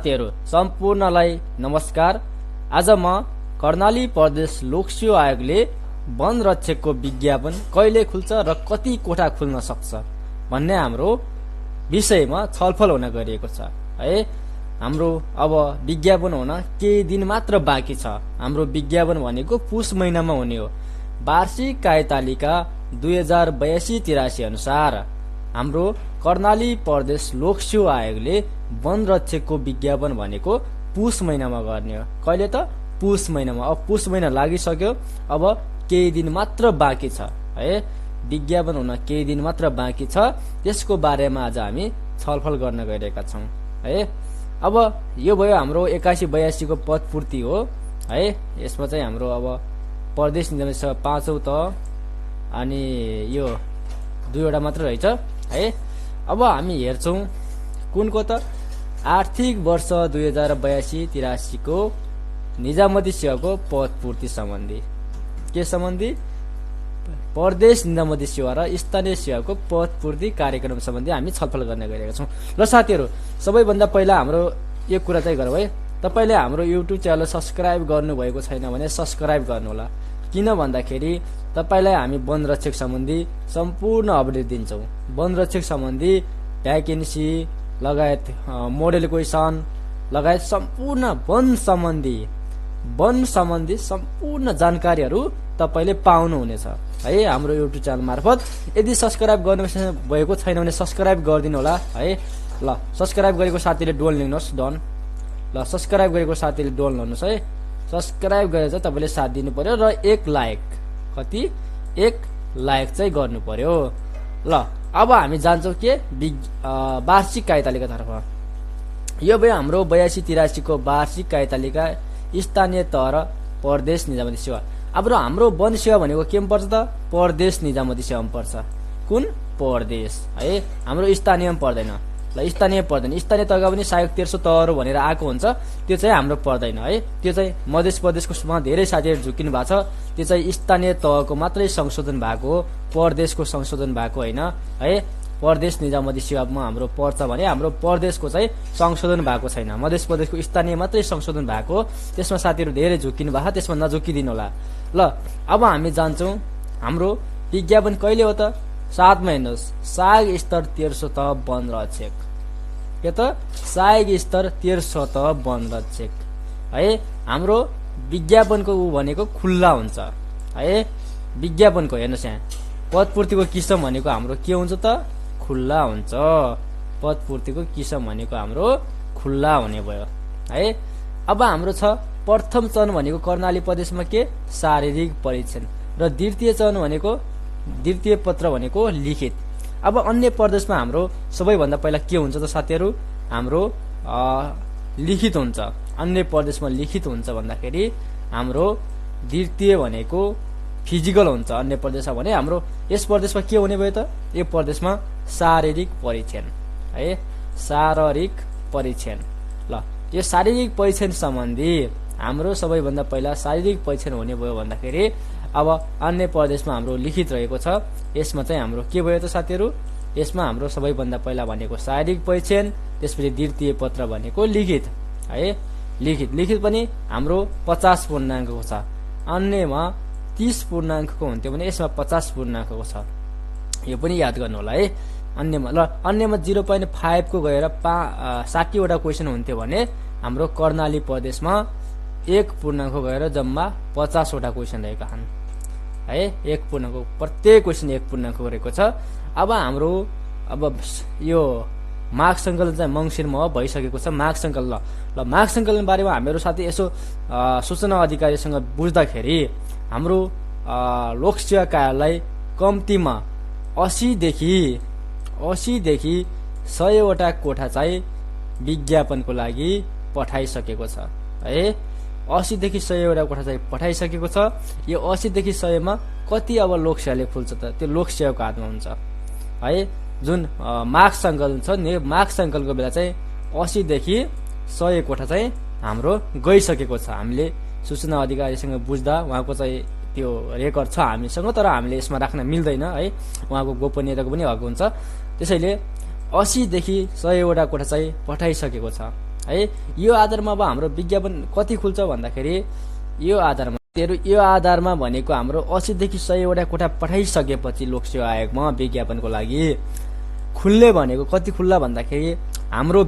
साथीहरू सम्पूर्णलाई नमस्कार। आज म कर्णाली प्रदेश लोकसेवा आयोगले वन रक्षकको विज्ञापन कहिले खुल्छ र कति कोठा खुल्न सक्छ भन्ने हाम्रो विषयमा छलफल हुन गइरहेको छ है। हाम्रो अब विज्ञापन हुन केही दिन मात्र बाँकी छ। हाम्रो विज्ञापन भनेको पुष महिनामा हुने हो। वार्षिक कार्यतालिका 2082-83 अनुसार हाम्रो कर्णाली प्रदेश लोकसेवा आयोगले वन रक्षकको विज्ञापन भनेको पुष महिनामा गर्ने हो। कहिले त पुष महिनामा। अब पुष महिना लागिसक्यो, अब केही दिन मात्र बाँकी छ है। विज्ञापन हुन केही दिन मात्र बाँकी छ। त्यसको बारेमा आज हामी छलफल गर्न गइरहेका छौं है। अब यो भयो हाम्रो 81-82 को पद पूर्ति हो है। यसमा चाहिँ हाम्रो अब प्रदेश निजामती 5औं त अनि यो 2वटा मात्र रहेछ है। अब हामी हेर्छौं कुनको त आर्थिक वर्ष 2082-83 को निजामती सेवाको पद पूर्ति सम्बन्धी के सम्बन्धी प्रदेश निजामती सेवा र स्थानीय सेवाको पद पूर्ति कार्यक्रम सम्बन्धी हामी छलफल गर्न गइरहेका छौं। ल साथीहरू, सबैभन्दा पहिला हाम्रो यो कुरा चाहिँ गरौँ है। तपाईले हाम्रो युट्युब च्यानल सब्स्क्राइब गर्नुभएको छैन भने सब्स्क्राइब गर्नुहोला। किन भन्दाखेरि तपाईलाई हामी वन रक्षक सम्बन्धी सम्पूर्ण अपडेट दिन्छौं। वन रक्षक सम्बन्धी भ्याकेन्सी लगायत मोडेल क्वेसन लगायत सम्पूर्ण वन सम्बन्धी सम्पूर्ण जानकारीहरू तपाईले पाउनुहुनेछ है हाम्रो युट्युब च्यानल मार्फत। यदि सब्स्क्राइब गर्नु भएको छैन भने सब्स्क्राइब गरिदिनु होला है। ल सब्स्क्राइब गरेको साथीले डोल लिनुहोस्। डन। ल सब्स्क्राइब गरेको साथीले डोल लिनुहोस् है। सब्स्क्राइब गरेर चाहिँ तपाईले साथ दिनु पर्यो र 1 लाइक कति 1 लाइक चाहिँ गर्नु पर्यो। ल अब हामी जान्छौं के वार्षिक कार्यतालिका तर्फ। यो भयो हाम्रो 82-83 को वार्षिक कार्यतालिका स्थानीय तह र प्रदेश निजामती सेवा। अब हाम्रो वन सेवा भनेको केमा पर्छ त? प्रदेश निजामती सेवामा पर्छ। कुन? प्रदेश है। हाम्रो स्थानीयमा पर्दैन। ल स्थानीय पर्दैन। स्थानीय तहका पनि सहायक 1300 तहहरू भनेर आएको हुन्छ, त्यो चाहिँ हाम्रो पर्दैन है। त्यो चाहिँ मध्य प्रदेशकोमा धेरै साथीहरू झुकिनु भएको छ। त्यो चाहिँ स्थानीय तहको मात्रै संशोधन भएको हो, प्रदेशको संशोधन भएको होइन है। प्रदेश निजामती सेवामा हाम्रो पर्छ भने हाम्रो प्रदेशको चाहिँ संशोधन भएको छैन। मध्य प्रदेशको स्थानीय मात्रै संशोधन भएको हो। त्यसमा साथीहरू धेरै झुकिनु भएको, त्यसमा नझुकिदिनु होला। ल अब हामी जान्छौं हाम्रो विज्ञापन कहिले हो त? 7 मा हेर्नुहोस्। सहायक स्तर 1300 तह वन रक्षक के त? सहायक स्तर 1300 तह वन रक्षक है। हाम्रो विज्ञापनको भनेको खुल्ला हुन्छ है। विज्ञापनको हेर्नुहोस् यहाँ पद पूर्तिको किसम भनेको हाम्रो के हुन्छ त? खुल्ला हुन्छ। पद पूर्तिको किसम भनेको हाम्रो खुल्ला हुने भयो है। अब हाम्रो छ प्रथम चरण भनेको कर्णाली प्रदेशमा के? शारीरिक परीक्षण र द्वितीय चरण भनेको द्वितीय पत्र भनेको लिखित। अब अन्य प्रदेशमा हाम्रो सबैभन्दा पहिला के हुन्छ त साथीहरू? हाम्रो लिखित हुन्छ। अन्य प्रदेशमा लिखित हुन्छ भन्दाखेरि हाम्रो द्वितीय भनेको फिजिकल हुन्छ। अन्य प्रदेशमा भने हाम्रो यस प्रदेशमा के हुने भयो त? यो प्रदेशमा शारीरिक परीक्षण है। शारीरिक परीक्षण। ल यो शारीरिक परीक्षण सम्बन्धी हाम्रो सबैभन्दा पहिला शारीरिक परीक्षण हुने भयो भन्दाखेरि अब अन्य प्रदेशमा हाम्रो लिखित रहेको छ। यसमा चाहिँ हाम्रो के भयो त साथीहरू? यसमा हाम्रो सबैभन्दा पहिला भनेको शारीरिक परीक्षण, त्यसपछि द्वितीय पत्र भनेको लिखित है। लिखित पनि हाम्रो 50 पूर्णाङ्कको छ। अन्यमा 30 पूर्णाङ्कको हुन्थ्यो भने यसमा 50 पूर्णाङ्कको छ। यो पनि याद गर्नु होला है। अन्यमा 0.5 को गएर 60 वटा क्वेशन हुन्थ्यो भने हाम्रो कर्णाली प्रदेशमा 1 पूर्णाङ्क गएर जम्मा 50 वटा क्वेशन रहेका छन् है। 1 पूर्णाङ्क प्रत्येक क्वेशन 1 पूर्णाङ्क गरेको छ। अब हाम्रो यो माघ संकलन चाहिँ मंसिरमा भइसकेको छ। माघ संकलन ल माघ संकलन बारेमा हामीहरू साथी यसो सूचना अधिकारीसँग बुझ्दाखेरि हाम्रो लोकसेवा कार्यालय कम्तीमा 80 देखि 100 वटा कोठा चाहिँ विज्ञापनको लागि पठाइसकेको छ है। 80 देखि 100 वटा कोठा चाहिँ पठाइसकेको छ। यो 80 देखि 100 मा कति अब लोकसेवाले खुल्छ त? त्यो लोकसेवाको हातमा हुन्छ है। जुन माघ संकलन छ नि, माघ संकलनको बेला चाहिँ 80 देखि 100 कोठा चाहिँ हाम्रो गइसकेको छ। हामीले सूचना अधिकारीसँग बुझ्दा उहाँको चाहिँ त्यो रेकर्ड छ हामीसँग, तर हामीले यसमा राख्न मिल्दैन है। उहाँको गोपनीयताको पनि हक हुन्छ। त्यसैले 80 देखि 100 वटा कोठा चाहिँ पठाइसकेको छ है। यो आधारमा अब हाम्रो विज्ञापन कति खुल्छ भन्दाखेरि यो आधारमा भनेको हाम्रो 80 देखि 100 वटा कोठा पठाइसकेपछि लोकसेवा आयोगमा विज्ञापनको लागि खुल्ने भनेको कति खुल्ला भन्दाखेरि हाम्रो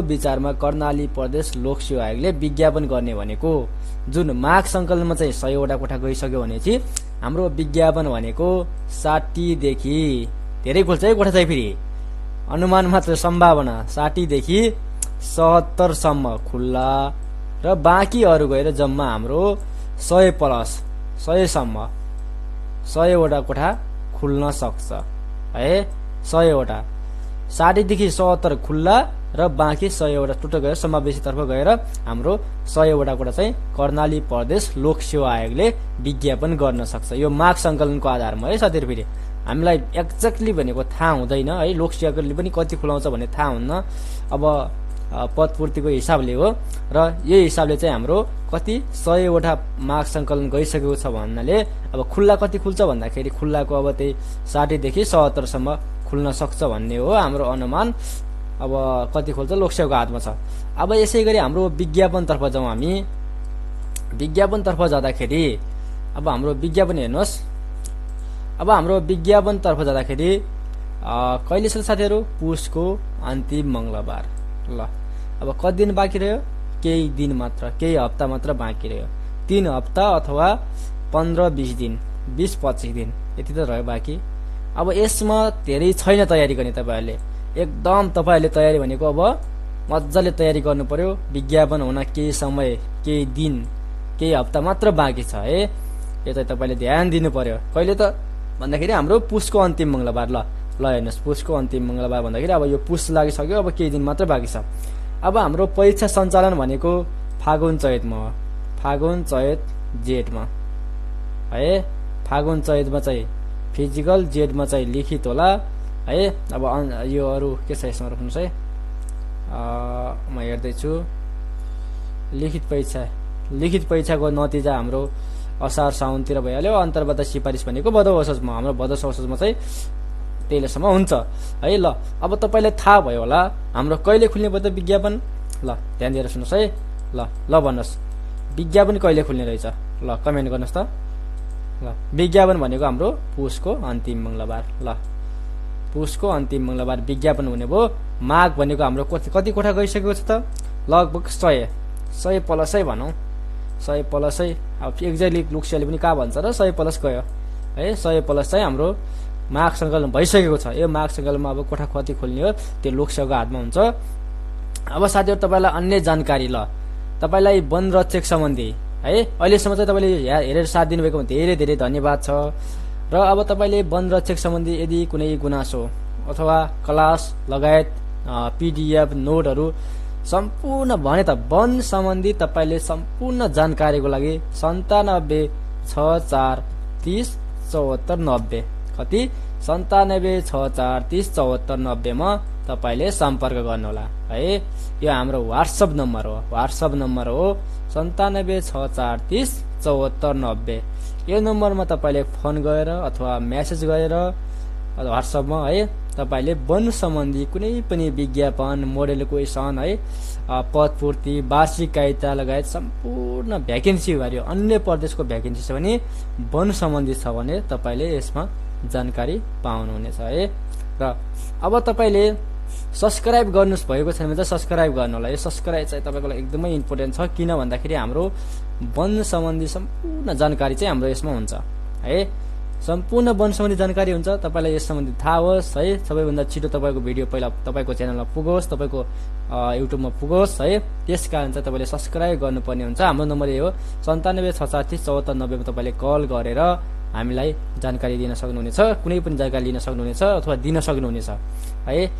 विचारमा कर्णाली प्रदेश लोकसेवा आयोगले विज्ञापन गर्ने भनेको जुन माघ संकलनमा चाहिँ 100 वटा कोठा गइसक्यो भने चाहिँ हाम्रो विज्ञापन भनेको 60 देखि धेरै खुल्छ है कोठा चाहिँ फेरि अनुमान मात्र सम्भावना 60 देखि 70 सम्म खुल्ला र बाँकी अरु गएर जम्मा हाम्रो 100 प्लस 100 सम्म 100 वटा कोठा खुल्न सक्छ है। 100 वटा 60 देखि 70 खुल्ला र बाँकी 100 वटा टोटल गएर समावेशीतर्फ गएर हाम्रो 100 वटा कोठा चाहिँ कर्णाली प्रदेश लोकसेवा आयोगले विज्ञापन गर्न सक्छ यो माग संकलनको आधारमा है साथीहरु। फेरि हामीलाई एक्ज्याक्टली भनेको थाहा हुँदैन है लोकसेवाले पनि कति खुलाउँछ भन्ने थाहा हुन्न अब पदपूर्तिको हिसाबले हो र यही हिसाबले चाहिँ हाम्रो कति 100 वटा माग संकलन गइसकेको छ भन्नाले अब खुल्ला कति खुल्छ भन्दाखेरि खुल्लाको अब त्यही 60 देखि 70 सम्म खुल्न सक्छ भन्ने हो हाम्रो अनुमान। अब कति खुल्छ लोकसेवाको हातमा छ। अब यसैगरी हाम्रो विज्ञापनतर्फ जाउँ हामी। विज्ञापनतर्फ जाँदाखेरि अब हाम्रो विज्ञापन हेर्नुहोस्। अब हाम्रो विज्ञापनतर्फ जाँदाखेरि कहिले छ साथीहरु पुसको अन्तिम मंगलबार। ल अब कति दिन बाँकी रह्यो केही दिन मात्र केही हप्ता मात्र बाँकी रह्यो 3 हप्ता अथवा 15-20 दिन 20-25 दिन यति त रह्यो बाँकी। अब यसमा धेरै छैन तयारी गर्ने तपाईहरुले एकदम तपाईहरुले तयारी भनेको अब मज्जाले तयारी गर्नु पर्यो। विज्ञापन हुन केही समय केही दिन केही हप्ता मात्र बाँकी छ है यो चाहिँ तपाईले ध्यान दिनु पर्यो। कहिले त भन्दाखेरि हाम्रो पुसको अन्तिम मंगलबार। ल हेर्नुस् पुसको अन्तिम मंगलबार भन्दाखेरि अब यो पुस लागिसक्यो अब केही दिन मात्र बाँकी छ। अब हाम्रो परीक्षा सञ्चालन भनेको फागुन चैतमा हो फागुन चैत जेठमा है। फागुन चैतमा चाहिँ फिजिकल जेठमा चाहिँ लिखित होला है। अब यो अरु के छ यसमा राख्नुस् है म हेर्दै छु। लिखित परीक्षाको नतिजा हाम्रो असार साउनतिर भइहाल्यो। अन्तर्गत सिफारिस भनेको भदौ असोजमा हाम्रो भदौ असोजमा चाहिँ तेलसम्म हुन्छ है। ल अब तपाईलाई थाहा भयो होला हाम्रो कहिले खुल्ने भयो त विज्ञापन। ल ध्यान दिएर सुन्नुस् है। ल भन्नुस् विज्ञापन कहिले खुल्ने रहेछ। ल कमेन्ट गर्नुस् त। ल विज्ञापन भनेको हाम्रो पुसको अन्तिम मंगलबार। ल पुसको अन्तिम मंगलबार विज्ञापन हुने भयो। माघ भनेको हाम्रो कति कोठा गइसकेको छ त लगभग 100 प्लसै भनौं 100 प्लसै। अब एक्ज्याक्टली लोकसेवाले पनि कहाँ भन्छ र 100 प्लस गयो है। 100 प्लस चाहिँ हाम्रो माघ संकलन भइसकेको छ। यो माघ संकलनमा अब कोठा कति खोल्ने हो त्यो लोकसेवाको हातमा हुन्छ। अब साथीहरु तपाईलाई अन्य जानकारी ल तपाईलाई वन रक्षक सम्बन्धी है अहिलेसम्म चाहिँ तपाईले हेरेर साथ दिनुभएको धेरै धेरै धन्यवाद छ। र अब तपाईले वन रक्षक सम्बन्धी यदि कुनै गुनासो अथवा क्लास लगायत पीडीएफ नोटहरु सम्पूर्ण भने त वन सम्बन्धी तपाईले सम्पूर्ण जानकारीको लागि 9764307490 कति 9764307490 मा तपाईले सम्पर्क गर्नुहोला है। यो हाम्रो व्हाट्सएप नम्बर हो 9764307490। यो नम्बरमा तपाईले फोन गरेर अथवा मेसेज गरेर व्हाट्सएपमा है तपाईले वन सम्बन्धी कुनै पनि विज्ञापन मोडेल क्वेशन है पदपूर्ति वार्षिक कायदा लगायत सम्पूर्ण भ्याकेन्सी भर्यो अन्य प्रदेशको भ्याकेन्सी छ भने वन सम्बन्धी छ भने तपाईले यसमा जानकारी पाउनुहुनेछ है। र अब तपाईले सब्स्क्राइब गर्नुस् भएको छैन भने चाहिँ सब्स्क्राइब गर्नु होला। यो सब्स्क्राइब चाहिँ तपाईको लागि एकदमै इम्पोर्टेन्ट छ किन भन्दाखेरि हाम्रो वन सम्बन्धी सम्पूर्ण जानकारी चाहिँ हाम्रो यसमा हुन्छ है। सम्पूर्ण वन सम्बन्धी जानकारी हुन्छ। तपाईलाई यस सम्बन्धी थाहा होस् है सबैभन्दा छिटो तपाईको भिडियो पहिला तपाईको च्यानलमा पुगोस् तपाईको युट्युबमा पुगोस् है। त्यसकारण चाहिँ तपाईले सब्स्क्राइब गर्नुपर्ने हुन्छ। हाम्रो नम्बर यो हो 9764307490 मा तपाईले कल गरेर हामीलाई जानकारी दिन सक्नुहुनेछ कुनै पनि जानकारी लिन सक्नुहुनेछ अथवा दिन सक्नुहुनेछ है।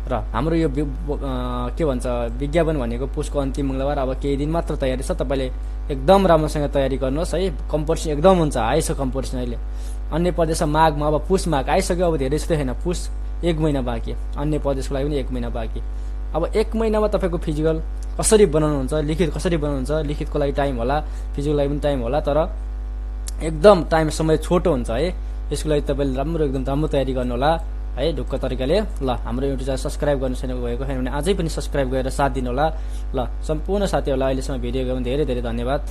र हाम्रो यो के भन्छ विज्ञापन भनेको पुसको अन्तिम मंगलबार अब केही दिन मात्र तयारी छ। तपाईले एकदम राम्रोसँग तयारी गर्नुहोस् है। कम्पिटिसन एकदम हुन्छ हाई छ कम्पिटिसन अहिले अन्य प्रदेशमा माघमा अब पुस माघ आइसक्यो अब धेरै जस्तो छैन पुस 1 महिना बाँकी अन्य प्रदेशको लागि पनि 1 महिना बाँकी। अब 1 महिनामा तपाईको फिजिकल कसरी बनाउनुहुन्छ लिखित कसरी बनाउनुहुन्छ लिखितको लागि टाइम होला फिजिकल लागि पनि टाइम होला तर एकदम टाइम समय छोटो हुन्छ है। यसको लागि तपाईले एकदम राम्रो तयारी गर्नु होला। है ढुक्क तरिकाले। ल हाम्रो युट्युब च्यानल सब्स्क्राइब गर्नु छैन भएको छैन भने अझै पनि सब्स्क्राइब गरेर साथ दिनु होला। ल सम्पूर्ण साथीहरूलाई अहिलेसम्म भिडियो हेर्नु धेरै धेरै धन्यवाद।